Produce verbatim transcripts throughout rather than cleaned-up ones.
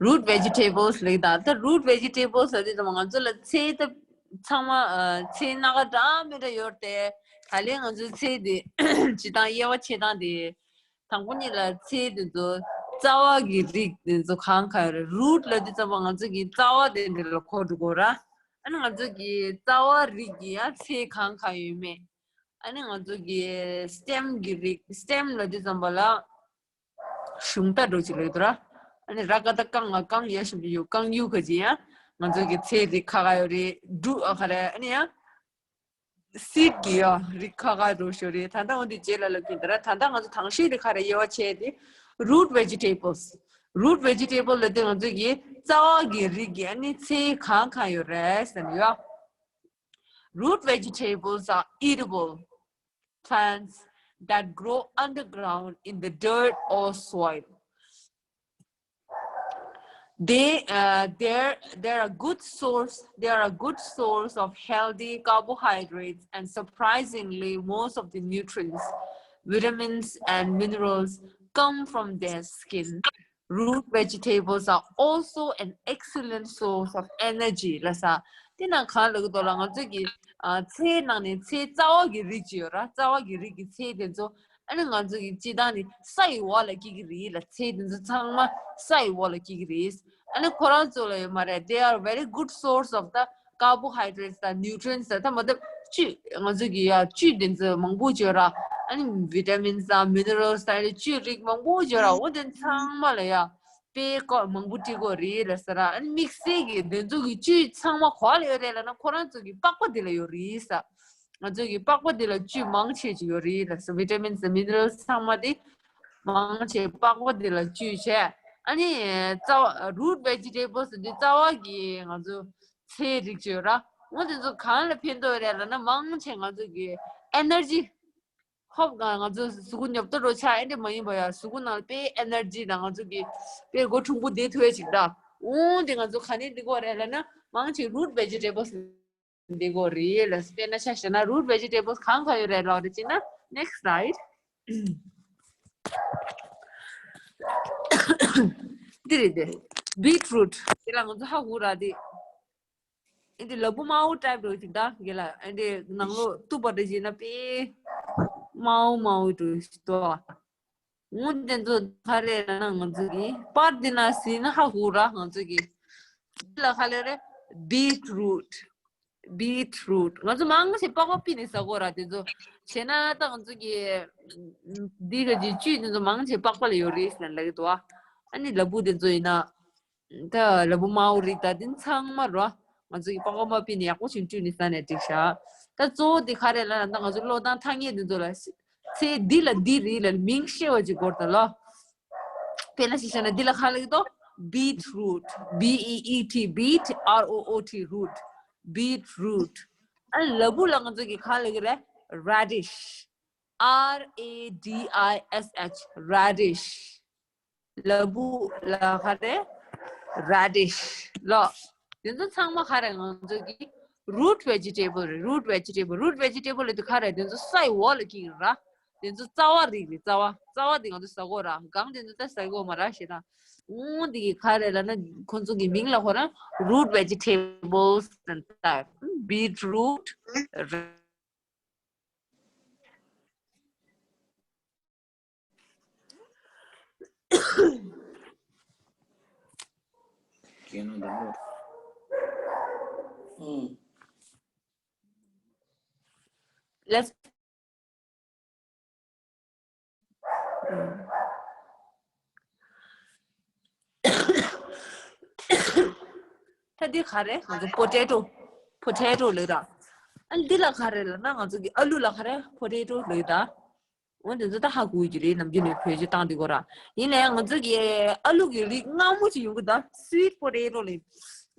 root vegetables ལེགས་དང་ད་root vegetables ཟེར་དུས་ང་ཚོ་ལ་ཚལ་ད་ཚང་མ་ཚལ་སྣ་ཁ་འདྲ་མི་འདྲ་ཡོད་དེ། ད་ལན་ང་ཚོའི་ཚལ་དེ་སྤྱི་བཏང་དབྱེ་བ་ཕྱེ་སྟངས་དེ། དང་པོ་ཉིད་ལ་ཚལ་དེ་ཚོ་རྩ་བ་གི་རིགས་དེ་ཚོ་གང་གང་ཡོད་རེད། root ལབ་དུས་ཙམ་པ་ང་ཚོ་གི་རྩ་བ་དེ་འདྲ་ལ་གོ་འགྲོ་གོ་ར། ཨ་ནི་ང་ཚོ་གི་རྩ་བ་རིགས་ཀྱི་ཡང་ཚལ་གང་གང་ཡོད་མེད། ཨ་ནི་ང་ཚོ་གི་stem གི་རིགས། stem ལབ་དུས་ཙམ་པ་ལ་གཞུང་རྟ་འགྲོ་ཅིག་ལབ་འདུག་ར། ཨ་ནི་ར་ཀ་ད་རྐང་ང་རྐང་ཡ་ཞིམ་པོ་ཡོད། རྐང་ཡུག་ག་ཅིག་ཡང་ང་ཚོ་གི་ཚལ་རིགས་ཁ་ཁ་ཡོད་རེད། འབྲུ་ཨ་ཁ་རེད། ཨ་ནི་ཡང་seed གི་ཡ་རིགས་ཁ་ཁ་འགྲོ་ཤོ་རེད། ད་ལྟ་འོན་ཏེ་རྗེས་ལ་ལབ་ཀྱིན་ད་ར། ད་ལྟ་ང་ཚོ་དང་ཤོས་དེ་ཁ་རེ་དབྱེ་བ་ཕྱེ་དེ་root vegetables། root vegetable ལབ་དུས་ང་ཚོ་གི་རྩ་བ་གི་རིགས་ཀྱི་ཨ་ནི་ཚལ་གང་གང་ཡོད་རེད་ཟེར་ནས་ཡོད། Root vegetables are eatable plants that grow underground in the dirt or soil. They, uh, they're, they're a good source, they are a good source of healthy carbohydrates, and surprisingly, most of the nutrients, vitamins, and minerals come from their skin. Root vegetables are also an excellent source of energy. ལ་ས། དེ་ན་གང་ལ་གི་དོ་ལ་ང་ཚོ་གི་ཚལ་ནང་ནས་ཚལ་རྩ་བ་གི་རིགས་ཅིག་ཡོད་ར། རྩ་བ་གི་རིགས་ཀྱི་ཚལ་དེ་ཚོ། ཨ་ནི་ང་ཚོ་གི་སྤྱི་བཏང་ནི་ས་ཡི་འོག་ལ་སྐྱེ་གི་རེད་ལ། ཚལ་དེ་ཚོ་ཚང་མ་ས་ཡི་འོག་ལ་སྐྱེ་གི་རེད། ཨ་ནི་ཁོ་རང་ཚོ་ལ་ཡོད་མ་རེད། They are very good source of the carbohydrates དང་nutrients དང་ད་མ་ད་བཅུད། ང་ཚོ་གི་ཡ་བཅུད་དེ་ཚོ་མང་པོ་ཅིག་ཡོད་ར། ཨ་ནི་vitamins དང་minerals དང་ཨ་ནི་བཅུད་རིགས་མང་པོ་ཅིག་ཡོད་ར། འོ་དེ་ཚང་མ་ལ་ཡ་དཔེ་ཀོ་མང་པོ་སྤྲད་དགོས་རེད་ལ་ཟེར་ར། ཨ་ནི་དམིགས་བསལ་གྱི་དེ་ཚོ་གི་བཅུད་ཚང་མ་ག་ལ་ཡོད་རེད་ལབ་ན་ཁོ་རང་ཚོ་གི་པགས་པ་དེ་ལ་ཡོད་རེད་ས། ང་ཚོ་གི་པགས་པ་དེ་ལ་བཅུད་མང་ཆེ་ཅིག་ཡོད་རེད་ལ་ཟེར། vitamins and minerals ཚང་མ་དེ་མང་ཆེ་པགས་པ་དེ་ལ་བཅུད་བྱས། ཨ་ནི་རྩ་བ་root vegetables དེ་རྩ་བ་གི་ང་ཚོ་ཚལ་རིགས་ཅིག་ཡོད་ར། འོ་དེ་ཚོ་གང་ལ་ཕན་ཐོགས་རེད་ལབ་ན་མང་ཆེ་ང་ཚོ་གི་energy ཧོབ་ང་ང་ཚོ་གཟུགས་པོ་ཉོབ་ཏོ་རོ་ཆགས་ཨེ་འདྲ་མ་ཡིན་པ་ཡ། གཟུགས་པོ་ནང་དཔེ་energy དང་ང་ཚོ་གི་དཔེ་མགོ་ཕྲུག་པོ་བསྡད་ཐུབ་ཡ་ཅིག་ད། འོ་དེ་ང་ཚོ་ག་ནས་འདི་གོ་རེད་ལབ་ན་མང་ཆེ་root vegetables འདི་གོ་རེད་ལ། དཔེར་ན་ཆ་བཞག་ན་root vegetables གང་གང་ཡོད་རེད་ལབ་རེད་ཅེ་ན། next slide འདི་རེད་དེ། beetroot དེ་ལ་ང་ཚོ་ཧ་གོ་ར་དེ། ཨེ་འདི་ལ་ཕུག་དམར་པོ་type འགྲོ་ཅིག་ད་གེ་ལ། ཨེ་འདི་ནང་ལོགས་གཏུབ་པ་འདྲ་བྱས་ན་དཔེ་དམར་པོ་དམར་པོ་འགྲོ་ཞིག་ཏོ། འོ་དེ་ཚོ་ག་རེ་ལབ་ན་ང་ཚོ་གི་པར་འདི་ན་ཟིན་ན་ཧ་གོ་ར། ང་ཚོ་གི་འདི་ལ་ག་ལབ་རེད། beetroot beetroot ང་ཚོ་མང་ཆེ་པགས་པ་ཕུད་ནས་ཟ་གོ་ར། དེ་ཚོ་བྱས་ན་ད་ང་ཚོ་གི་འདི་ག་གི་བཅུད་དེ་ཚོ་མང་ཆེ་པགས་པ་ལ་ཡོད་རེད་ཟེར་ན་ལབ་ཀྱི་འདུག་ཨ་ནི་ལ་ཕུག་དེ་ཚོ་ཡིན་ན། ད་ལ་ཕུག་དམར་པོ་རིགས་ད་དེ་ཚང་མ་རོ། ང་ཚོ་གི་པགས་པ་མ་ཕུད་ནས་ཡག་པོ་བྱུང་བཀྲུས་ནས་ཟ་ནས་འགྲིག་ཤག་ད་གཙོ་བོ་དེ་ག་རེ་ལབ་ན་ད་ང་ཚོ་གློག་ཐང་ཐ་སྙད་དེ་ཚོ་ལ་ཚེ་འདི་ལ་འདི་རིགས་ལ་མིང་ཤེས་པ་ཅིག་དགོས་ད་ལོ། དཔེར་ན་ཞིག་བཤད་ན་འདི་ལ་ག་ལབ་ཀྱི་འདུག beet root B E E T beet R O O T root beet root ཨ་ལ་ཕུག་ལ་ང་ཚོ་གི་ག་ལབ་ཀྱི་རེད། radish R A D I S H radish ལ་ཕུག་ལ་ག་རེ། radish ལོ། དེ་ཚོ་ཚང་མ་ག་རེ་ང་ཚོ་གི་root vegetable རེད། root vegetable root vegetable ལ་དེ་ག་རེ་དེ་ཚོ་ས་ཡི་འོག་ལ་སྐྱེ་གི་ར། དེ་ཚོ་རྩ་བ་རིགས་རེད། རྩ་བ་རྩ་བ་དེ་ང་ཚོ་ཟ་གོ་ར། སྒང་དེ་ཚོ་ད་ཟ་གོ་མ་ར་ཞེ་ད། འོ་དེ་གི་ག་རེ་ལབ་ན་ཁོ་ཚོ་གི་མིང་ལ་ཁོ་རང་root vegetables and that beetroot ཀེ་ནོ་དང་པོ། ཨུམ། Let's ད་འདི་ག་རེ། ང་ཚོ་potato potato ལབ་ད། ཨ་འདི་ལ་ག་རེ་ལབ་ན་ང་ཚོ་གི་ཨ་ལུ་ལ་ག་རེ་potato ལབ་ད། འོ་དེ་ཚོ་ད་ཧ་གོ་གི་རེད། ནམ་རྒྱུན་ནས་བེད་སྤྱོད་བཏང་དེ་གོ་ར། ཡིན་ན་ཡང་ང་ཚོ་གི་ཨ་ལུ་གི་རིགས་མངར་མོ་ཅིག་ཡོང་གི་ད། sweet potato ལབ།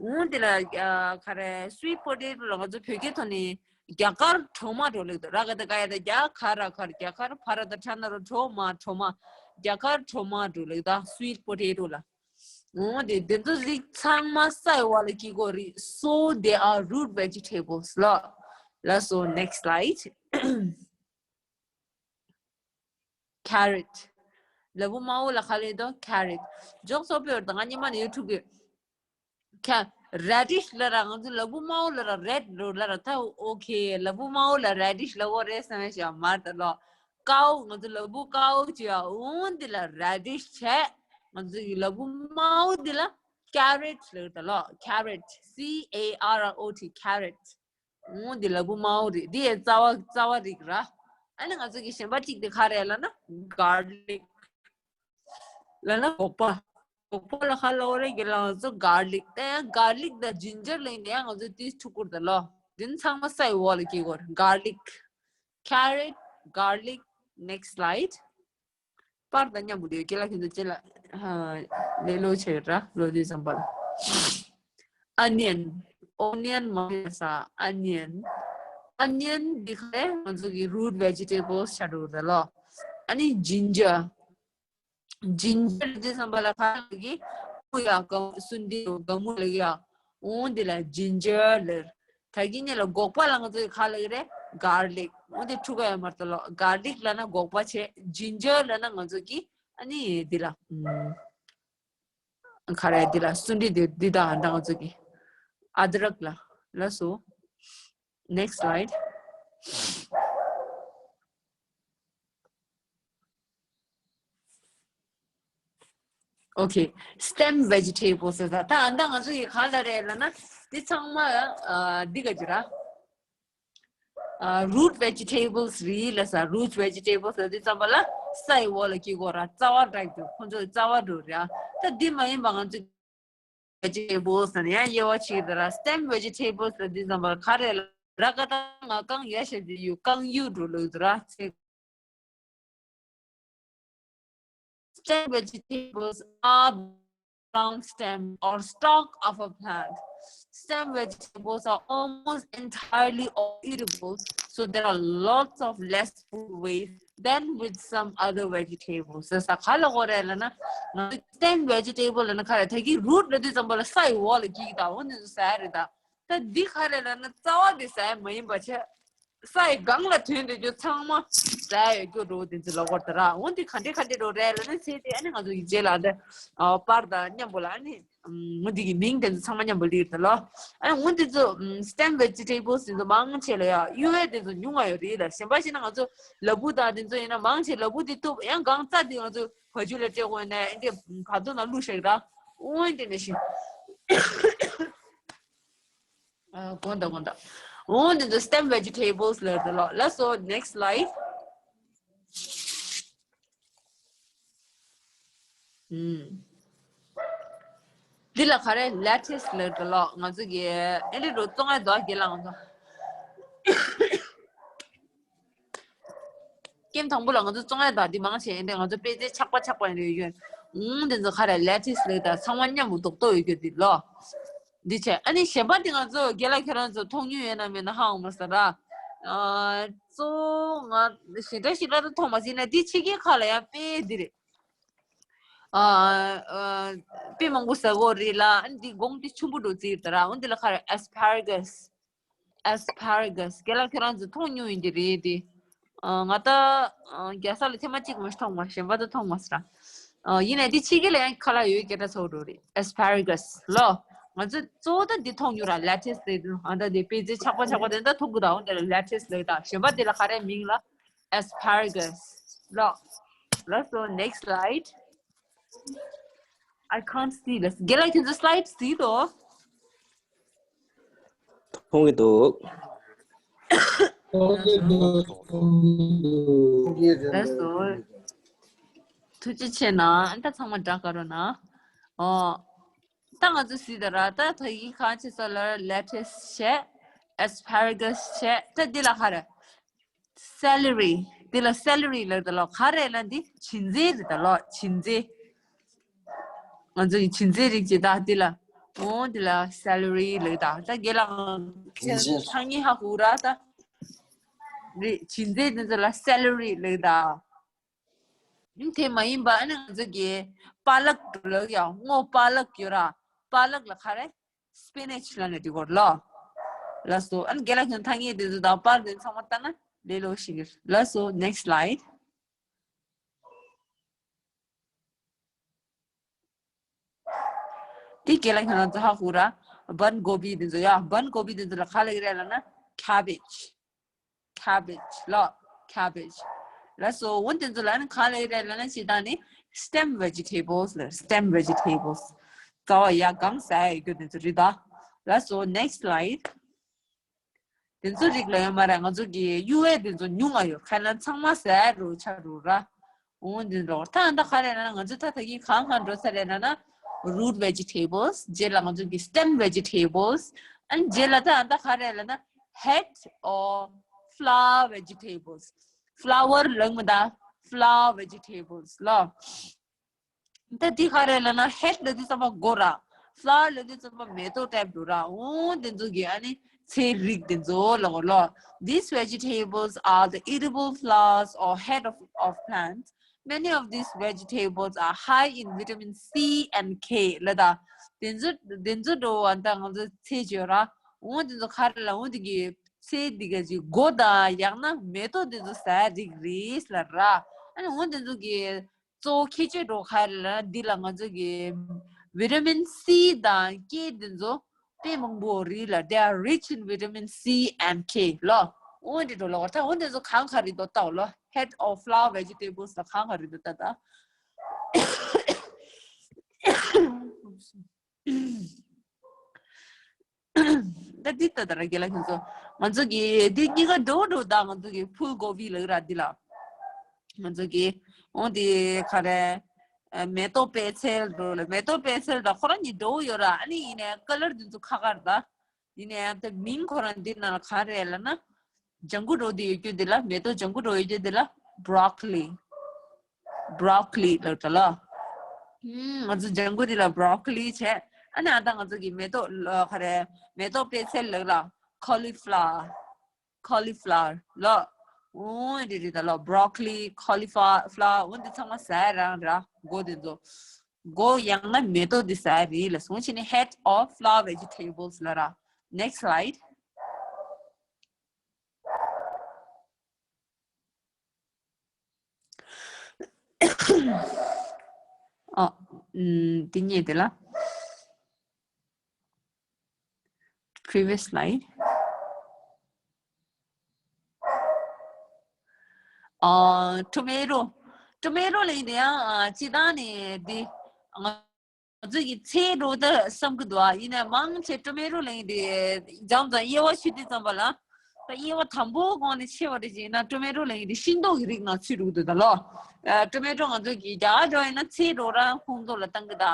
འོ་དེ་ལ་ག་རེ་sweet potato ལ་ང་ཚོ་བོད་སྐད་ཐོག་ནས་རྒྱ་གར་གྲོ་མ་འགྲོ་ལེགས་འདུག་ར་ག་ད་ག་ཡ་ད་རྒྱ་ག་ར་ག་ར་རྒྱ་གར་བ་ར་ད་ཁྲ་ན་རོ་གྲོ་མ་གྲོ་མ། རྒྱ་གར་གྲོ་མ་འགྲོ་ལེགས་ད་sweet potato ལ། འོ་དེ་དེ་ཚོ་རིགས་ཚང་མ་ས་ཡི་འོག་ལ་སྐྱེ་གོ་རེད། So they are root vegetables ལ། ལ་so next slide. Carrot. ལ་ཕུག་དམར་པོ་ལ་ག་ལབ་ཡོད་དོ། carrot། ཇོག་སོ་པེ་ཡོད་དོ། ང་ཉི་མ་ནས་ཡུ་ཊུབ་གི་ཁ་radish ལབ་ར། ང་ཚོ་ལ་ཕུག་དམར་པོ་ལབ་ར། red ལབ་ར། ད་ཨོ་ཁེ། ལ་ཕུག་དམར་པོ་ལ་radish ལབ་དགོས་རེད་བསམ་ཡ་ཞིག་མ་རེད་ད་ལོ། དཀར་པོ། ང་ཚོ་ལ་ཕུག་དཀར་པོ་བྱས་ཡ། འོ་འདི་ལ་radish བྱས། ང་ཚོ་ཡི་ལ་ཕུག་དམར་པོ་འདི་ལ་carrot ལབ་ད་ལོ། carrot། C A R R O T། carrot། འོ་འདི་ལ་ཕུག་དམར་པོ་རེད། འདི་ཡི་རྩ་བ་རྩ་བ་རིགས་ར། ཨ་ནི་ང་ཚོ་གི་གཞན་པ་གཅིག་དེ་ག་རེ་ལབ་ན་garlic ལབ་ན་སྒོག་པ། སྒོག་པ་ལ་ག་ལབ་དགོས་རེད། རྒན་ལགས། ང་ཚོ་garlic། ད་ཡང་garlic དང་ginger ལབ་ཡིན་ན་ཡང་ང་ཚོ་དེ་ཐུག་ཀྱི་རེད་ད་ལོ། འདི་ཚང་མ་སའི་འོག་ལ་སྐྱེལ་དགོས་རེད། garlic། carrot, garlic. Next slide. པར་དང་མཉམ་པོ་རེད། རྒན་ལགས་ཁྱེད་ཚོ་ཅི་ལ་ཧ་ལས་ལོ་ཆེ་ར། ལོ་དུས་ཙམ་པ་ལ་onion། onion མ་ཡིན་ས། onion། onion འདི་ག་རེ། ང་ཚོ་གི་root vegetables ཆགས་འགྲོ་གི་རེད་ལོ། ཨ་ནི་ginger། ginger འདི་ཙམ་པ་ལ་ག་རེ་ལབ་ཀྱི། སྐུ་ཡ་ག་སུན་དི་ག་མུ་ལབ་ཀྱི་ཡ། འོ་འདི་ལ་ginger ལབ། ད་གིན་ཉེ་ལ་སྒོག་པ་ལ་ང་ཚོ་ག་ལབ་ཀྱི་རེད། garlic། འོ་འདི་འཁྲུག་ག་ཡ་མ་རེད་ད་ལོ། garlic ལབ་ན་སྒོག་པ་བྱས། ginger ལབ་ན་ང་ཚོ་གི་ཨ་ནི་འདི་ལ་ཨུམ། ག་རེ་འདི་ལ་སུན་དི་འདི་འདི་དང་ད་ང་ཚོ་གི་ཨ་དྲག་ལ་ལ་སོ། Next slide. Okay, stem vegetables ཟེར་ད། ད་ཨ་ད་ང་ཚོ་ཡི་ག་ལ་རེད་ལབ་ན་འདི་ཚང་མ་ཨ་འདི་ག་ཅི་ར། ཨ་root vegetables རེད་ལབ་ས། root vegetables ལབ་དུས་ཙམ་པ་ལ་སའི་འོག་ལ་སྐྱེལ་དགོས་ར། རྩ་བ་འདྲ་གི་འདུག་ཁོང་ཚོ་རྩ་བ་འགྲོ་ར། ད་འདི་མ་ཡིན་པ་ང་ཚོ་vegetables ཟེར་ནས་ཡང་དབྱེ་བ་ཕྱེ་གི་འདུག་ར། stem vegetables ལབ་དུས་ཙམ་པ་ག་རེ་ལབ་ར། ཀ་ད་ང་རྐང་ཡ་ཤ་དེ་ཡུ་རྐང་ཡུ་འགྲོ་ལོ་འདུག་ར། Stem vegetables are brown stem or stalk of a plant. Stem vegetables are almost entirely all eatable, so there are lots of less food waste than with some other vegetables. ས་ས་ག་ལ་གོ་རེ་ལ་ན། stem vegetable ལ་ན་ག་རེ། ད་གི་root ལ་དུས་ཙམ་པ་ལ་སའི་འོག་ལ་སྐྱེལ་གི་ད། འོ་འདི་ཚོ་ཟ་ཡ་རེད་ད། ད་འདི་ག་རེ་ལ་ན་རྩ་བ་འདི་ཟ་ཡ་མ་ཡིན་པ་བྱས། སའི་སྒང་ལ་ཐོན་དེ་རྒྱུ་ཚང་མ་ཟ་ཡ་ཡོད་རྒྱུ་རོ་དེ་ཚོ་ལ་གོ་ད་ར། འོ་འདི་ག་འདྲས་ག་འདྲས་རོ་རེ་ལ་ན་ཚེ་དེ་ཨ་ནི་ང་ཚོ་ཡི་རྗེས་ལ་འདི་པར་དང་མཉམ་པོ་ལ་ཨ་ནི། ཨུམ། འོ་འདི་གི་མིང་དེ་ཚོ་ཚང་མ་མཉམ་པོ་ལིར་ད་ལོ། ཨ་འོ་འདི་ཚོ་ཨུམ་stem vegetables དེ་ཚོ་མང་ཆེ་ལ་ཡ་གཡུ་བས་དེ་ཚོ་ཉུང་བ་ཡོད་རེད་ལ། གཞན་པ་ཞིག་ན་ང་ཚོ་ལ་ཕུག་དང་དེ་ཚོ་ཡིན་ན་མང་ཆེ་ལ་ཕུག་དེ་གཏུབ། ཡང་གང་རྩ་དེ་ང་ཚོ་བ་ཕྱུགས་ལ་སྤྲད་དགོས་ན་ཨེ་འདི་ག་ཚོད་ན་བླུགས་ཤག་ར། འོ་འདི་ནས་ཤིང་། ཨ་དགོངས་དག་དགོངས་དག་འོ་འདི་ཚོ་stem vegetables ལ་ད་ལོ། ལ་སོ། Next slide. ཨུམ། འདི་ལ་ག་རེ། lettuce ལ་འགྲོ་ལོ། ང་ཚོ་གི་ཨེ་འདྲ་འགྲོ་བཙོང་ཡ་འདུག་གི་ལ་ང་ཚོ། ཀེམ་དང་པོ་ལ་ང་ཚོ་བཙོང་ཡ་འདུག་འདི་མང་ཆེ་ཨེ་འདྲ་ང་ཚོ་དཔེ་ཆ་ཆག་པ་ཆག་པ་ཡིན་རེད་ཡོད། ཨུམ། འདི་ཚོ་ག་རེ། lettuce ལ་ད་ཚང་མ་མཉམ་པོ་རྡོག་རྡོག་ཡོད་རྒྱུ་འདི་ལོ། འདི་བྱས། ཨ་ནི་གཞན་པ་འདི་ང་ཚོ་རྒན་ལགས་ཁྱེད་རང་ཚོ་མཐོང་མྱོང་ཡོད་ན་མེད་ན་ཧ་གོ་མ་སོང་ར། ཨ་གཙོ་བོ་ང་ཞེ་དྲག་ཞེ་དྲག་ཏུ་མཐོང་མ་སྲིད་ན་འདི་ཕྱི་རྒྱལ་ཁག་ལ་ཡང་དཔེ་འདི་རེད། ཨ་ཨ་དཔེ་མང་པོ་ཟ་གོ་རེད་ལ། ཨ་ནི་འདི་སྒོང་འདི་ཆུང་པོ་འགྲོ་རྩིས་ཡོད་ད་ར། འོ་འདི་ལ་ག་རེ། asparagus asparagus རྒན་ལགས་ཁྱེད་རང་ཚོ་མཐོང་མྱོང་ཡིན་གྱི་རེད་དེ། ཨ་ང་ད་ཨ་རྒྱལ་ས་ལ་ཐེངས་མ་གཅིག་མ་གཏོགས་མཐོང་མ། གཞན་པ་ད་མཐོང་མ་སོང་ར། ཨ་ཡིན་ནའི་འདི་ཕྱི་རྒྱལ་ལ་ཡང་ཁ་ལག་ཡོད་སྐད་གྲགས་ཚ་པོ་འགྲོ་རེད། asparagus ལོ། ང་ཚོ་གཙོ་བོ་ད་འདི་མཐོང་མྱོང་ར། lettuce རེད་འདུག་ཨ་ད་འདི་དཔེ་ཆ་ཆག་པ་ཆག་པ་དེ་འདྲ་མཐོང་གི་འདུག་འོ་འདི་ལ་lettuce ལབ་ད། གཞན་པ་འདི་ལ་ག་རེ་མིང་ལ། asparagus ལོ། Let's go next slide. I can't see this. རྒན་ལགས་ཁྱེད་ཚོ་slide གཟིགས་དང་། མཐོང་གི་འདུག་མཐོང་གི་འདུག་མཐོང་གི་འདུག Let's go. ཐུགས་རྗེ་ཆེ་གནང་། ད་ཚང་མ་སྒྲ་ག་རོ་གནང་། ཨོ། ད་ང་ཚོ་གཟིགས་དང་ར། ད་ད་ཡིག་གང་ཆེ་ས་ལ་lettuce བྱས། asparagus བྱས། ད་འདི་ལ་ག་རེ། celery འདི་ལ་celery ལབ་ད་ལོ། ག་རེ་ལ་འདི་བྱིན་ཟས་རེད་ད་ལོ། བྱིན་ཟས། ང་ཚོ་ཡི་བྱིན་ཟས་རིགས་ཅིག་ད་འདི་ལ། འོ་འདི་ལ་celery ལབ་ད། ད་རྒན་ལགས་ཁྱེད་ཚོ་ཐང་ངེ་ཧ་གོ་ར་ད། རེད། བྱིན་ཟས་འདི་ཚོ་ལ་celery ལབ་ད། དེ་མ་ཡིན་པ་ཨ་ནི་ང་ཚོ་གི་པ་ལག་ལབ་ཡ། སྔོ་པ་ལག་ཡོད་ར། པ་ལག་ལ་ག་རེ། spinach ལབ་ནས་འདི་གོ་ལོ། ལགས་སོ། ཨ་ནི་རྒན་ལགས་ཁྱོད་ཐང་ངེ་དེ་ཚོ་དང་པར་དེ་ཚང་མ་ལྟ་ན་ལས་ལོ་ཞིག་གི། ལགས་སོ། next slide. དེ་རྒན་ལགས་ཁྱེད་རང་ཚོ་ཧ་གོ་ར། བན་གོ་བི་དེ་ཚོ་ཡ། བན་གོ་བི་དེ་ཚོ་ལ་ག་ལབ་ཀྱི་རེད་ལབ་ན་cabbage. Cabbage ལ། cabbage. ལགས་སོ། འོ་དེ་ཚོ་ལ་ནི་ག་ལབ་ཀྱི་རེད་ལབ་ན་སྤྱིར་བཏང་ནི་stem vegetables ལ། stem vegetables. རྩ་བ་ཡ་གང་ཟ་ཡ་ཡོད་རྒྱུ་དེ་ཚོ་རེད་ད། ལགས་སོ། next slide. དེ་ཚོ་རིགས་ལ་ཡོད་མ་རེད། ང་ཚོ་གི་གཡུ་བས་དེ་ཚོ་ཉུང་ང་ཡོད། ཁ་ལ་ཚང་མ་ཟ་རུ་ཆ་རུ་ར། འོ་འདི་འགྲོ། ད་ཨ་ད་ག་རེ་ལབ་ན། ང་ཚོ་ད་ད་གིན་གང་གང་འགྲོ་ས་རེད་ལབ་ན། root vegetables. རྗེས་ལ་ང་ཚོ་གི་stem vegetables. ཨན་རྗེས་ལ་ད་ཨ་ད་ག་རེ་ལབ་ན། head or flower vegetables. flower ལབ་མི་ད། flower vegetables ལ། ད་འདི་ག་རེ་ལབ་ན། head ལབ་དུས་ཙམ་པ་མགོ་ར། flower ལབ་དུས་ཙམ་པ་མེ་ཏོག་ཊའིབ་འགྲོ་ར། འོ་དེ་ཚོ་གི་ཨ་ནི་ཚལ་རིགས་དེ་ཚོ་ལ་གོ་ལོ། These vegetables are the edible flowers or head of, of plants. Many of these vegetables are high in vitamin C and K ལ། ད་དེ་ཚོ་དེ་ཚོ་འགྲོ་བ་ད་ང་ཚོ་ཚལ་བརྗོད་ར། འོ་དེ་ཚོ་ག་རེ་ལབ། འོ་དེ་གི་ཚལ་འདི་ག་ཅིག་མགོ་དང་ཡང་ན་མེ་ཏོག་དེ་ཚོ་ཟ་རིགས་རེད་ལབ་ར། ཨ་ནི་འོ་དེ་ཚོ་གི་གཙོ་བོ་ཁྱད་ཆོས་འགྲོ་ག་རེ་ལབ་ན། འདི་ལ་ང་ཚོ་གི་vitamin C དང་K དེ་ཚོ་དཔེ་མང་པོ་རེད་ལ། They are rich in vitamin C and K ལོ། འོ་འདི་འགྲོ་ལོ། ད་འོ་འདི་ཚོ་གང་ག་རེད་འདུག་ལྟ་ལོ། head of flower vegetables ལ་གང་ག་རེད་འདུག་ལྟ་ད། ད་འདི་ལྟ་ད་ར་རྒན་ལགས་ཁྱེད་ཚོ། ང་ཚོ་གི་འདི་གཉིས་ཀ་འགྲོ་འགྲོ་ད། ང་ཚོ་གི་ཕུལ་གོ་བི་ལབ་ར་འདི་ལ། ང་ཚོ་གི་འོ་འདི་ག་རེ། ཨ་མེ་ཏོག་པད་ཚལ་འགྲོ་ལ། མེ་ཏོག་པད་ཚལ་ད་ཁོ་རང་གཉིས་འགྲོ་ཡོད་ར། ཨ་ནི་ཡིན་ནའི་ཀ་ལར་འདི་ཚོ་ཁ་ཁ་རེད་ད། ཡིན་ནའི་ད་མིང་ཁོ་རང་འདི་ནང་ལ་ག་རེ་ལབ་ན། ལྗང་གུ་འགྲོ་འདི་ཡོད་རྒྱུ་འདི་ལ། མེ་ཏོག་ལྗང་གུ་འགྲོ་ཡོད་རྒྱུ་འདི་ལ་broccoli. broccoli ལབ་ད་ལ། ཧུམ། ང་ཚོ་ལྗང་གུ་འདི་ལ་broccoli བྱས། ཨ་ནི་ཨ་ད་ང་ཚོ་གི་མེ་ཏོག་ལ་ག་རེ། མེ་ཏོག་པད་ཚལ་ལབ་ལ། cauliflower. cauliflower ལ། འོ་འདི་རེད་ད་ལ། broccoli, cauliflower འོ་འདི་ཚང་མ་ཟ་རང་ར། མགོ་འདི་ཚོ། མགོ་ཡང་ན་མེ་ཏོག་འདི་ཟ་རེད་ལ། སོང་ཕྱིན་ནི་head of flower vegetables ལབ་ར། next slide. ཨ། ཨུམ། འདི་གཉིས་དེ་ལ། previous slide. ཨ། tomato. tomato ལབ་ཡིན་དེ་ཡང་ཨ་སྤྱིར་བཏང་ནས་འདི་ང་ང་ཚོ་གི་ཚལ་འགྲོ་ད་བསམ་གི་འདུག་ཨ། ཡིན་ན་མང་ཆེ་tomato ལབ་ཡིན་དེ་འཇམ་དང་དབྱེ་བ་ཕྱེ་དུས་ཙམ་པ་ལ། ད་དབྱེ་བ་དང་པོ་གོང་ནས་ཕྱེ་བ་རེད་ཅེ་ན། tomato ལབ་ཡིན་དེ་ཤིང་ཏོག་གི་རིགས་ནང་ཚུད་འགྲོ་གི་འདུག་ད་ལོ། ཨ། tomato ང་ཚོ་གི་རྒྱ་གར་འགྲོ་ཡིན་ན་ཚལ་འགྲོ་རང་ཁོངས་གཏོགས་ལ་བཏང་གི་ད།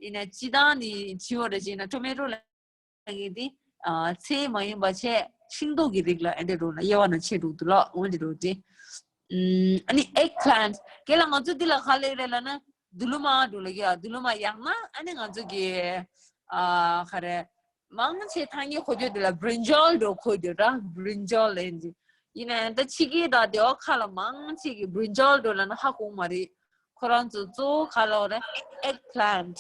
ཡིན་ན་སྤྱིར་བཏང་ནས་བྱེད་བ་རེད་ཅེ་ན། tomato ལབ་ཡིན་དེ་ཨ་ཚལ་མ་ཡིན་པ་བྱས་ཤིང་ཏོག་གི་རིགས་ལ་ཨེ་འདྲ་འགྲོ་ན་དབྱེ་བ་ནང་ཕྱེ་འགྲོ་གི་འདུག་ལོ། འོ་འདི་འགྲོ་དེ། ཨུམ། ཨ་ནི་eggplant གན་ལ་ང་ཚོ་འདི་ལ་ག་ལབ་རེད་ལབ་ན། དུ་ལུ་མ་འགྲོ་ལ་གི་ཡ། དུ་ལུ་མ་ཡང་ན་ཨ་ནི་ང་ཚོ་གི་ཨ་ག་རེ། མང་ཆེ་ཐ་སྙད་གོ་རྒྱུ་འདི་ལ་brinjal འགྲོ་གོ་རྒྱུ་ར། brinjal ལབ་ཡིན་དེ། ཡིན་ན་ཡང་ད་ཕྱི་རྒྱལ་དང་དེ་བ་ཁ་ལ་མང་ཆེ་གི་brinjal འགྲོ་ལབ་ན་ཧ་གོ་མ་རེད། ཁོ་རང་ཚོ་གཙོ་བོ་ག་ལབ་རེད། eggplant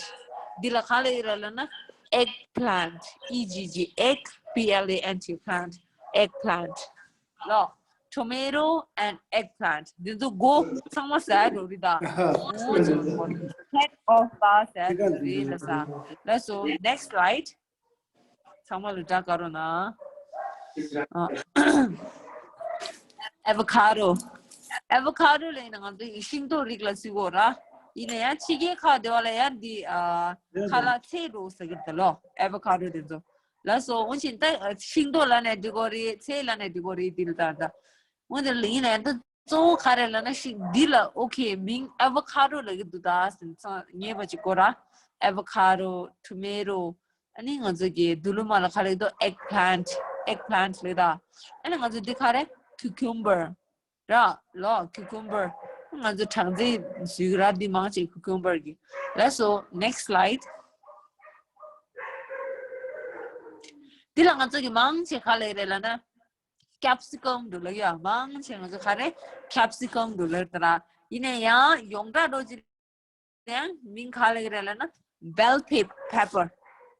འདི་ལ་ག་ལབ་ཡོད་རེད་ལབ་ན། eggplant. E G G, egg, P L A N T, plant. eggplant ལོ། tomato and eggplant འདི་ཚོ་མགོ་ཚང་མ་ཟ་འགྲོ་རེད་ད། head of flower ཟ་འགྲོ་རེད་ལ་ས། ལགས་སོ། next slide. ཚང་མ་ལ་སྒྲ་དགའ་རོགས་གནང་། ཨ། avocado. avocado ལབ་ཡིན་ན་ང་ཚོ་ཡི་ཤིང་ཏོག་རིགས་ལ་ཟེར་གོ་ར། ཡིན་ན་ཡང་ཕྱི་རྒྱལ་ཁག་དེ་བ་ལ་ཡང་འདི་ཨ་ཁ་ལག་ཚལ་འགྲོ་ཟེར་གི་རེད་ད་ལོ། avocado དེ་ཚོ། ལགས་སོ། འོན་ཀྱང་ད་ཤིང་ཏོག་ལབ་ན་འགྲིག་གོ་རེད། ཚལ་ལབ་ན་འགྲིག་གོ་རེད། འདི་ལ་ད་ད། འོན་ཏེ་ཡིན་ན་ཡང་ད་གཙོ་བོ་ག་རེ་ལབ་ན། ཤིང་འདི་ལ་okay མིང་avocado ལབ་ཀྱི་འདུག་ད་ཟེར་ན་ངེས་པ་ཅིག་གོ་ར། avocado, tomato ཨ་ནི་ང་ཚོ་གི་དུ་ལུ་མ་ལ་ག་རེ་འདུག eggplant. eggplant ལབ་ད། ཨ་ནི་ང་ཚོ་འདི་ག་རེ། cucumber ར་ལོ། cucumber ང་ཚོ་སྦྲང་རྩི་ཟེར་གི་ར། འདི་མང་ཆེ་cucumber གི། ལགས་སོ། next slide. འདི་ལ་ང་ཚོ་གི་མང་ཆེ་ག་ལབ་རེད་ལབ་ན། capsicum འགྲོ་ལ་ཡ། མང་ཆེ་ང་ཚོ་ག་རེ། capsicum འགྲོ་ལ་ཡ་ད་ར། ཡིན་ན་ཡང་ཡོངས་གྲགས་འགྲོ་ཅི་ཡང་མིང་ག་ལབ་ཀྱི་རེད་ལབ་ན། bell pep- pepper.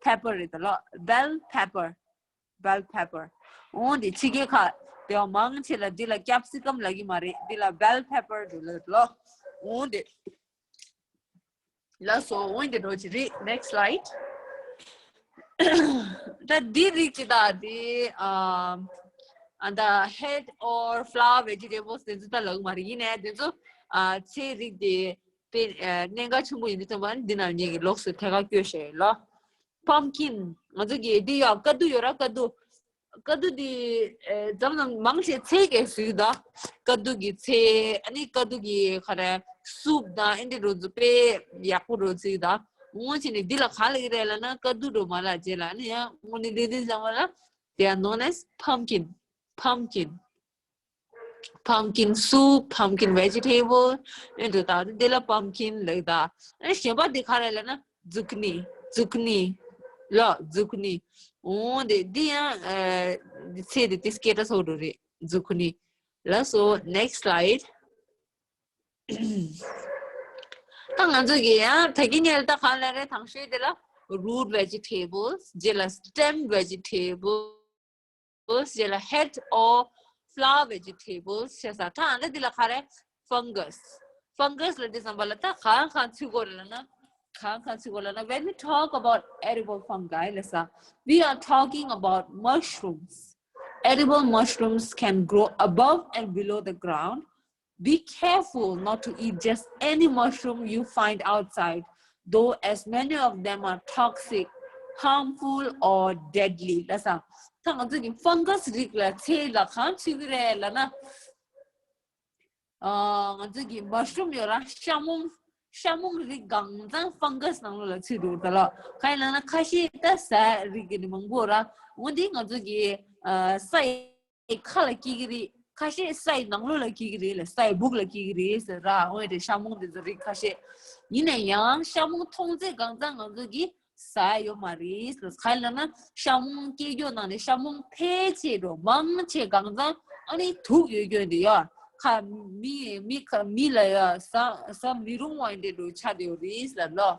pepper རེད་ད་ལོ། bell pepper. bell pepper འོ་འདི་ཕྱི་རྒྱལ་ཁག་དེ་བ་མང་ཆེ་ལ་འདི་ལ་capsicum ལབ་ཀྱི་མ་རེད། འདི་ལ་bell pepper འགྲོ་ལ་ཡ་ད་ལོ། འོ་འདི། ལགས་སོ། འོན་ཏེ་འགྲོ་ཅི་རེད། next slide. ད་འདི་རིགས་ཅིག་ད་འདི་ཨ་ཨ་ད་head or flower vegetables དེ་ཚོ་ད་ལབ་མ་རེད། ཡིན་ནའི་དེ་ཚོ་ཨ་ཚལ་རིགས་དེ་དཔེ་ཨ་གནད་འགག་ཆེན་པོ་ཡིན་དུས་ཙམ་པ་འདི་ནང་ཉིད་ཀྱི་ལོགས་སུ་ཐད་ཀར་བཀོད་བཞག་ཡོད་ལ། Pumpkin ང་ཚོ་གི་འདི་ཡ་དཀའ་བསྡུ་ཡོད་ར། དཀའ་བསྡུ་དཀའ་བསྡུ་འདི་ཨེ་འཛམ་གླིང་མང་ཆེ་ཚལ་གྱི་ཟེར་གྱི་ད། དཀའ་བསྡུ་གི་ཚལ། ཨ་ནི་དཀའ་བསྡུ་གི་ག་རེ་soup དང་ཨེ་འདི་རོ་ཚོ་དཔེ་ཡག་པོ་རོ་ཟེར་གྱི་ད། འོང་ཕྱིན་ནས་འདི་ལ་ག་ལབ་ཀྱི་རེད་ལབ་ན། དཀའ་བསྡུ་རོ་མ་ལ་རྗེས་ལ་ནི་ཡང་དངོས་གནས་ལས་དོན་བྱ་བ་ལ། They are known as pumpkin. Pumpkin. Pumpkin soup, pumpkin vegetable. ཨེ་འདི་ད་འདི་ལ་pumpkin ལབ་ད། ཨ་ནི་གཞན་པ་འདི་ག་རེ་ལབ་ན། Zucchini, zucchini. ལ་zucchini. འོ་དེ་འདི་ཡང་ཨ་ཚེ་འདི་ཏིས་སྐད་གྲགས་ཚོགས་འགྲོ་རེད། Zucchini. ལ་སོ་next slide. ད་ང་ཚོ་གི་ཡང་ད་གི་ཉལ་ད་གང་ལ་རེད། དང་ཤོས་དེ་ལ་root vegetables, རྗེས་ལ་stem vegetables, རྗེས་ལ་head or flower vegetables བྱས་ས། ད་ཨ་འདི་ལ་ག་རེ། Fungus. Fungus ལ་འདི་ཙམ་པ་ལ་ད་གང་གང་ཚུད་དགོས་རེད་ལབ་ན། གང་གང་ཚུད་དགོས་ལབ་ན། When we talk about edible fungi ལ་ས། We are talking about mushrooms. Edible mushrooms can grow above and below the ground. Be careful not to eat just any mushroom you find outside, though as many of them are toxic, harmful, or deadly. ལ་ས། ད་ང་ཚོ་གི་fungus རིགས་ལ་ཚེ་ལ་གང་ཚུད་ཀྱི་རེད་ལབ་ན། ཨ་ང་ཚོ་གི་mushroom ཡོད་ར། ཤ་མོང་། ཤ་མོང་རིགས་གང་ཚང་fungus ནང་ལོགས་ལ་ཚུད་འགྲོ་གི་རེད་ལ། གང་ཡིན་ལབ་ན་ཁ་ཤས་ད་ཟས་རིགས་ཀྱི་ནི་མང་པོ་ར། འོ་འདི་ང་ཚོ་གི་ཨ་ས་ཡི་ཁ་ལ་སྐྱེ་གི་རེད། ཁ་ཤས་ས་ཡི་ནང་ལོགས་ལ་སྐྱེ་གི་རེད་ལ། ས་ཡི་སྦུག་ལ་སྐྱེ་གི་རེད་ཟེར་ར། འོ་དེ་ཤ་མོང་དེ་ཚོ་རིགས་ཁ་ཤས། ཡིན་ན་ཡང་ཤ་མོང་མཐོང་ཚད་གང་ཚང་ང་ཚོ་གི་ཟ་ཡ་ཡོད་མ་རེད་ལ། ག་རེ་ལབ་ན་ཤ་མོང་སྐྱེ་རྒྱུ་ནང་ནས་ཤ་མོང་ཕལ་ཆེར་འགྲོ་མང་ཆེ་གང་ཚང་ཨ་ནི་དུག་ཡོད་རྒྱུ་འདི་ཡོད། ཁ་མི་མི་ཁ་མི་ལ་ཡ་ཟ་ཟ་མི་རུང་བ་འདི་འགྲོ་ཆགས་བསྡད་ཡོད་རེད་ལ་ལོ།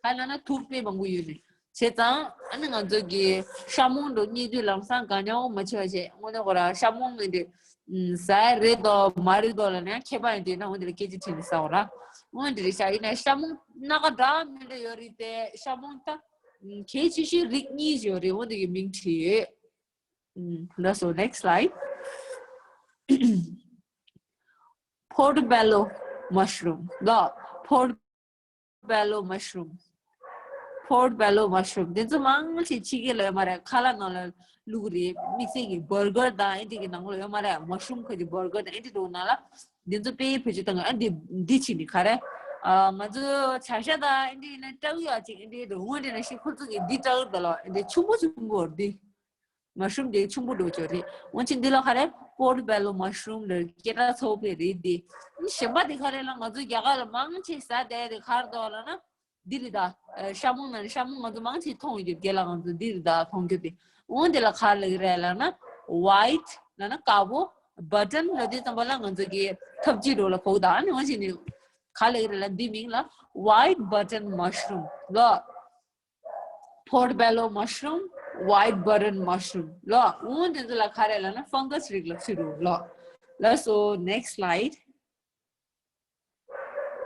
ག་རེ་ལབ་ན་དུག་དཔེ་མང་པོ་ཡོད་ནི། བྱས་ཙང་ཨ་ནི་ང་ཚོ་གི་ཤ་མོང་འགྲོ་རྙེད་དུས་ལམ་སང་གང་ཉག་མ་བྱེད་པ་བྱས། དངོས་གནས་ཁོ་ར་ཤ་མོང་ངན་དེ་ཟ་ཡ་རེད་དོ་མ་རེད་དོ་ལབ་ན་ཁྱད་པར་ཡོད་དུས་ན་འོ་དེ་ལ་སྐད་ཆ་དྲིས་ནས་ཟ་འོ་ར། འོ་དེ་རེད་ཤག་ཡིན་ན་ཤ་མོང་སྣ་ཁ་འདྲ་མི་འདྲ་ཡོད་རེད་དེ། ཤ་མོང་ད་གལ་ཆེ་ཤོས་རིགས་གཉིས་ཡོད་རེད། འོ་དེ་གི་མིང་བྲིས་ཡོད། ལགས་སོ། Next slide. Portobello mushroom. ལ་པོར་པོར་ཊ་བེ་ལོ་མ་ཤ་རུམ། པོར་ཊ་བེ་ལོ་མ་ཤ་རུམ་དེ་ཚོ་མང་ཆེ་ཕྱི་རྒྱལ་ལ་ཡོད་མ་རེད། ཁ་ལག་ནང་ལ་བླུགས་རེད། དམིགས་བསལ་གྱི་བར་གར་དང་ཨེ་འདྲ་གི་ནང་ལ་ཡོད་མ་རེད། མ་ཤ་རུམ་ཁ་གི་བར་གར་དང་ཨེ་འདྲ་འདུག་ནང་ལ་དེ་ཚོ་དཔེ་བེད་སྤྱོད་བཏང་གི། ཨ་འདི་འདི་ཕྱིན་ནི་ག་རེ། ང་ཚོ་བྱ་ཤ་དང་ཨེ་འདྲ་ཡིན་ན་སྤྲ་གི་ཡོད་ཅིག་ཨེ་འདྲ་འདུག་འོན་ཏེ་ན་ཤི་ཁོ་ཚོ་གི་འདི་སྤྲ་གི་དང་ལ་ཨེ་འདྲ་ཆུང་པོ་ཆུང་པོ་འདི། མ་ཤ་རུམ་དེ་ཆུང་པོ་འགྲོ་ཆོག་རེད། འོན་ཅིག་འདི་ལ་ག་རེ་པོར་ཊ་བེ་ལོ་མ་ཤ་རུམ་ལ་སྐད་གྲགས་ཚ་པོ་དཔེ་རེད་དེ། གཞན་པ་དེ་ག་རེ་ལ་ང་ཚོ་རྒྱ་གར་ལ་མང་ཆེ་ཟ་བསྡད་དེ་ག་རེ་འདུག་ལབ་ན། འདི་རེད་ད། ཤ་མོང་ན་ཤ་མོང་ང་ཚོ་མང་ཆེ་མཐོང་ཡོད་རྒྱ་ལ་ང་ཚོ་འདི་རེད་ད་མཐོང་རྒྱུ་དེ། འོན་དེ་ལ་ག་རེ་ལབ་ཀྱི་རེད་ལབ་ན། ཝའི་ཊི་ལབ་ན་དཀར་པོ། བ་ཊན་ལབ་དུས་ཙམ་པ་ལ་ང་ཚོ་གི་ཐབས་ཇུས་འགྲོ་ལ་གོ་ད། ཨ་ནི་འོན་ཅིག་ནི་ག་རེ་ལབ་ཀྱི་རེད་ལབ་འདི་མིང་ལ་ཝའི་ཊི་བ་ཊན་མ་ཤ་རུམ་ལ། པོར་ཊ་བེ་ལོ་མ་ཤ་རུམ། ཝའི་ཊི་བ་ཊན་མ་ཤ་རུམ་ལ། འོ་དེ་ཚོ་ལ་ག་རེ་ལབ་ན་ཕང་ག་སི་རིགས་ལ་ཚུད་འགྲོ་ལ། ལགས་སོ། Next slide.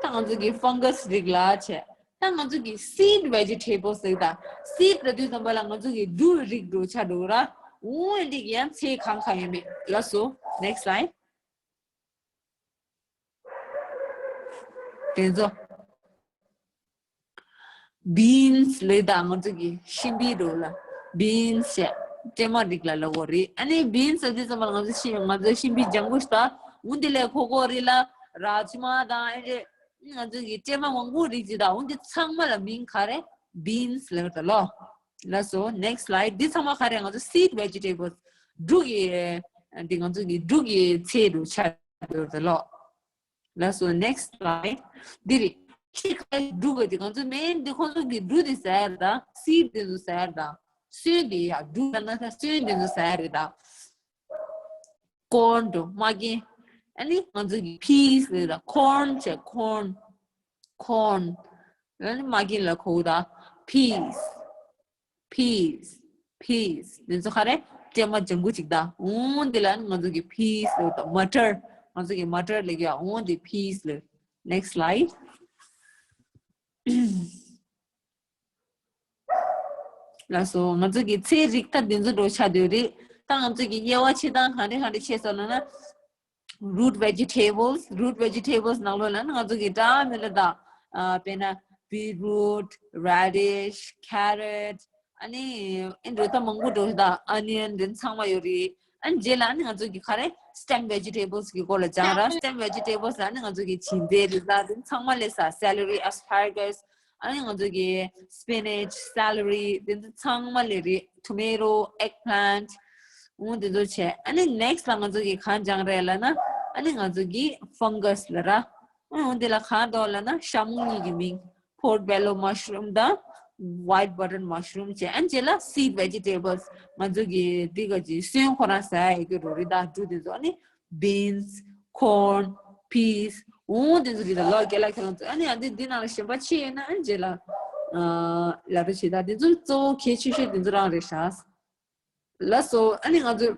ད་ང་ཚོ་གི་ཕང་ག་སི་རིགས་ལ་བྱས། ད་ང་ཚོ་གི་སིཌ་བེ་ཇི་ཊེ་བལ་ཟེར་ད། སིཌ་ལབ་དུས་ཙམ་པ་ལ་ང་ཚོ་གི་འབྲུ་རིགས་འགྲོ་ཆགས་འགྲོ་ར། འོ་དེ་གི་ཡང་ཚེ་གང་གང་ཡོད་མེད། ལགས་སོ། Next slide. དེ་ཚོ། བིན་སི་ལབ་ད་ང་ཚོ་གི་ཤིང་པའི་རོ་ལ། བིན་སི་ཟེར། སྲན་མ་རིགས་ལ་ལབ་དགོས་རེད། ཨ་ནི་བིན་སི་ཟེར་དུས་ཙམ་པ་ང་ཚོ་ཤིང་ང་ཚོ་ཤིང་པའི་ལྗང་གུ་ཞིག་ད། འོ་འདི་ལ་གོ་དགོས་རེད་ལ། ར་ཇི་མ་དང་ཨ་ནི་ང་ཚོ་གི་སྲན་མ་མང་པོ་རིགས་ཅིག་ད། འོ་འདི་ཚང་མ་ལ་མིང་ག་རེ། བིན་སི་ལབ་ད་ལོ། ལགས་སོ། Next slide. འདི་ཚང་མ་ག་རེ། ང་ཚོ་སིཌ་བེ་ཇི་ཊེ་བལ་སི། འབྲུ་གི། འདི་ང་ཚོ་གི་འབྲུ་གི་ཚལ་རུ་ཆགས་འགྲོ་ད་ལོ། ལགས་སོ། Next slide. འདི་རེད། ཤི་ཁ་འབྲུ་ག་དེ་ང་ཚོ་མེན་འདི་ཁོང་ཚོ་གི་འབྲུ་དེ་ཟ་ཡ་རེད་ད། སིཌ་དེ་ཚོ་ཟ་ཡ་རེད་ད། སོན་དེ་ཡ་འབྲུ་ལབ་ན་ད་སོན་དེ་ཚོ་ཟ་ཡ་རེད་ད། ཀོརན་འགྲོ་མ་རྒན། ཨ་ནི་ང་ཚོ་གི་ཕིས་ལབ་ད། ཀོརན་བྱས་ཀོརན། ཀོརན། ཨ་ནི་མ་རྒན་ལ་གོ་ད། ཕིས། ཕིས། ཕིས། དེ་ཚོ་ག་རེ། སྲན་མ་ལྗང་གུ་ཅིག་ད། འོ་འདི་ལ་ང་ཚོ་གི་ཕིས་ལབ་ད། མ་ཊར། ང་ཚོ་གི་མ་ཊར་ལབ་ཀྱི་ཡ། འོ་འདི་ཕིས་ལབ། Next slide. ལགས་སོ། ང་ཚོ་གི་ཚལ་རིགས་ད་འདི་ཚོ་འགྲོ་ཆགས་བསྡད་རེད། ད་ང་ཚོ་གི་དབྱེ་བ་ཕྱེ་སྟངས་ག་འདྲ་ག་འདྲ་ཕྱེ་སོང་ལབ་ན། Root vegetables, root vegetables ནང་ལོགས་ལ་ནི་ང་ཚོ་གི་འདྲ་མི་ལ་ད་ཨ་དཔེར་ན་beetroot, radish, carrot ཨ་ནི་ཨེ་འདྲ་ད་མང་པོ་འགྲོ་ད་onion དེ་ཚང་མ་ཡོད་རེད། ཨ་ནི་རྗེས་ལ་ཨ་ནི་ང་ཚོ་གི་ག་རེ་stem vegetables གི་སྐོར་ལ་སྦྱང་ར། Stem vegetables ལ་ནི་ང་ཚོ་གི་བྱིན་རྫས་རིགས་ལ་དེ་ཚང་མ་སླེབས་ས། celery, asparagus ཨ་ནི་ང་ཚོ་གི་spinach, celery དེ་ཚོ་ཚང་མ་སླེབས་རེད། tomato, eggplant འོ་དེ་ཚོ་བྱས། ཨ་ནི་next ལ་ང་ཚོ་གི་གང་སྦྱང་རེད་ལབ་ན། ཨ་ནི་ང་ཚོ་གི་fungus ལབ་ར། ཨ་འོ་དེ་ལ་གང་འདུག་ལབ་ན་ཤ་མོང་གཉིས་ཀྱི་མིང་། portobello mushroom དང་white button mushroom བྱས། ཨ་ནི་རྗེས་ལ་seed vegetables ང་ཚོ་གི་འདི་ག་ཅིག་སོན་ཁོ་རང་ཟ་ཡ་ཡོད་ཀྱི་རོ་རི་དང་འབྲུ་དེ་ཚོ། ཨ་ནི་beans, corn, peas འོ་དེ་ཚོ་རེད་ད་ལོ། རྒན་ལགས་ཁྱེད་རང་ཚོ་ཨ་ནི་ཨ་འདི་འདི་ནང་ལ་གཞན་པ་ཕྱེ་ཡོད་ན་ཨ་ནི་རྗེས་ལ་ཨ་ལབ་རོགས་བྱེད་ད། དེ་ཚོ་གཙོ་བོ་གལ་ཆེ་ཤོས་དེ་ཚོ་རང་རེད་ཤག་ལགས་སོ། ཨ་ནི་ང་ཚོ་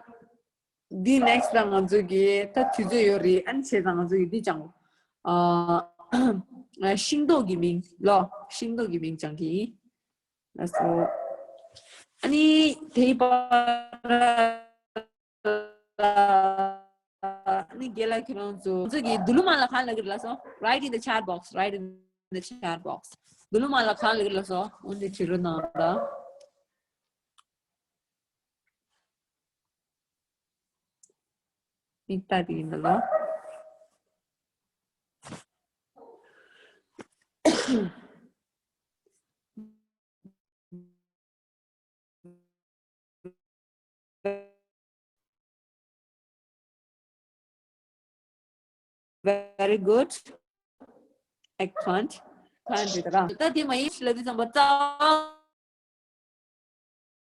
འདི་next ལ་ང་ཚོ་གི་ད་དུས་ཚོད་ཡོད་རེད། ཨ་ནི་བྱས་ཙང་ང་ཚོ་གི་འདི་སྦྱང་ཨ་ཤིང་ཏོག་གི་མིང་ལོ། ཤིང་ཏོག་གི་མིང་སྦྱང་གི་ཡིན། ལགས་སོ། ཨ་ནི་དེའི་བར་ཨ་ནི་རྒན་ལགས་ཁྱེད་རང་ཚོ་ང་ཚོ་གི་དུ་ལུ་མ་ལ་གང་ལབ་ཀྱི་རེད་ལགས་སོ། Write in the chat box, write in the chat box དུ་ལུ་མ་ལ་གང་ལབ་ཀྱི་རེད་ལགས་སོ། འོ་འདི་བྲིས་རོགས་གནང་ད། མིག་ལྟ་དེ་ཡིན་ད་ལོ། Very good. Eggplant. Plant རེད་ད་ར། ད་དེ་མ་ཡིན་ཞིག་ལ་དེ་ཙམ་པ་རྩ་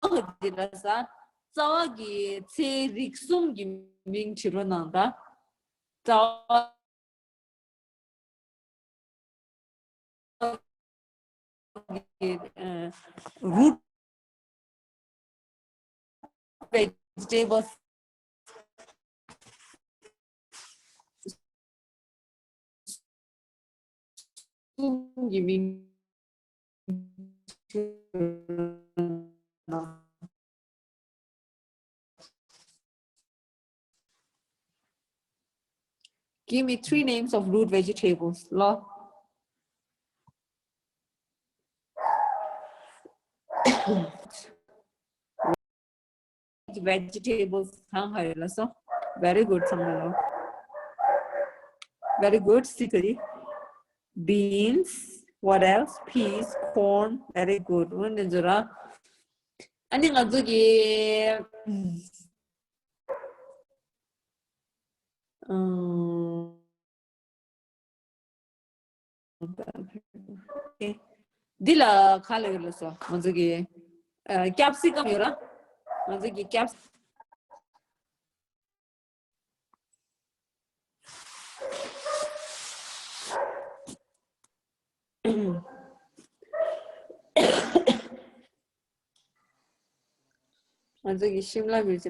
བ་དེ་ལ་ས། རྩ་བ་གི་ཚལ་རིགས་གསུམ་གྱི་མིང་བྲིས་རོགས་གནང་ད། རྩ་བ་གི་ཨ་root vegetables གསུམ་གྱི་མིང་། Give me three names of root vegetables. ལོ། Vegetables གང་ག་ཡོད་ལགས་སོ། Very good ཚང་མ་ལོ། Very good. Celery, beans, what else? Peas, corn. Very good. འོ་འདི་ཚོ་ར། ཨ་ནི་ང་ཚོ་གི་ཨམ། འདི་ལ་ག་ལ་ཡོད་ལགས་སོ། ང་ཚོ་གི་ཨ་capsicum ཡོད་ར། ང་ཚོ་གི་caps ང་ཚོ་གི་ཤིམ་ལ་མིར་ཅི།